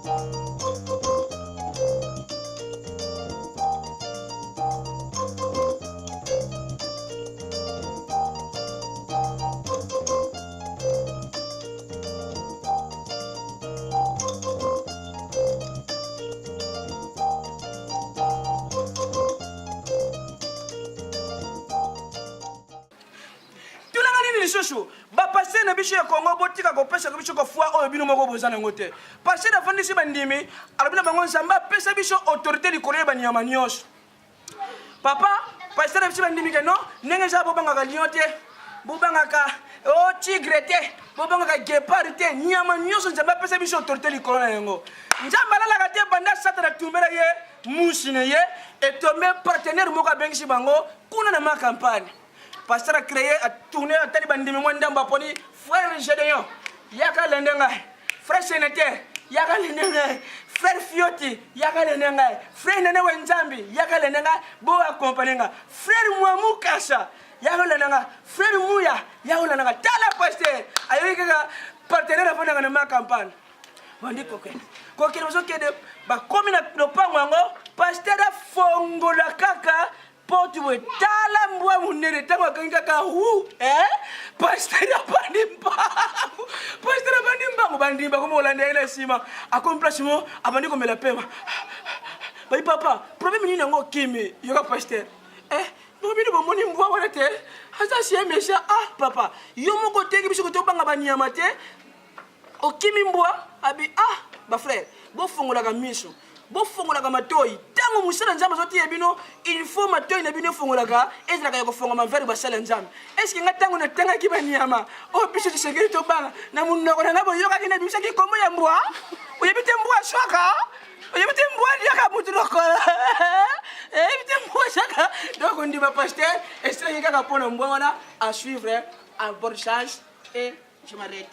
Tunanga nini lisusu? Ba pasteur na biso ya Congo botika kopesa biso kofua oyo bino moko boza nango te. Pasteur afandisi bandimi alobi na bango Nzambe apesa biso autorité likolo ya banyama nyonso. Papa, pasteur na biso bandimi ke non, ndenge eza bobangaka lion te, bobangaka o oh, tigre te, bobangaka guépard te, nyama nyonso Nzambe apesa biso autorité likolo na yango. Nzambe alalaka te banda Satana atumbela ye musi na ye etombe partenaire moko abengisi bango kuna na ma campagne. Pasteur a créé, a tourné, atali bandimi mwa ndambo aponi frère Gédéon, yaka lende ngai. Frère sénateur, yaka lende ngai. Frère Fioti, yaka lende ngai. Frère Nene Wenzambi, yaka lende ngai. Bo accompagner ngai. Frère Mwamukasa, yaka lende ngai. Frère Muya, yaka lende ngai. Tala pasteur, ayoki kaka partenaire afandaka na ma campagne. Bandi kokende. Kokende bazokende bakomi na lopango yango, pasteur afongola kaka Porte boye tala mbwa munene ntango akangi kaka hu eh? Pasteur abandi mbangu, pasteur abandi mbangu, bandimi bakomi kolanda ye na nsima, akomi place mo abandi komela pema. Bayi papa, problème nini yango okimi? Yoka pasteur eh, bino bomoni mbwa wana te aza sie méchant. Ah papa, yo moko oteki biso kote obanga banyama te, okimi mbwa abi. Ah ba frère, bofongolaka miso, bofongolaka matoi ntango mosala Nzambe azotiya bino. Il faut matoi na bino efongolaka, ezalaka ya kofongama vers basala Nzambe. Est-ce nga ntango natangaki banyama oyo biso tosengeli tobanga na monoko na ngai, boyokaki nabimisaki kombo ya mbwa? Oyebi te mbwa aswaka, oyebi te mbwa aliaka motu lokola, oyebi te mbwa aswaka. Donc ondima pasteur esilaki kaka mpo na mbwa wana. À suivre, à bonne chance et je m'arrête.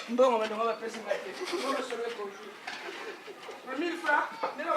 Mbongo bandongo bapesi nga te, mbongo solo ekoki 1000 francs ndenge.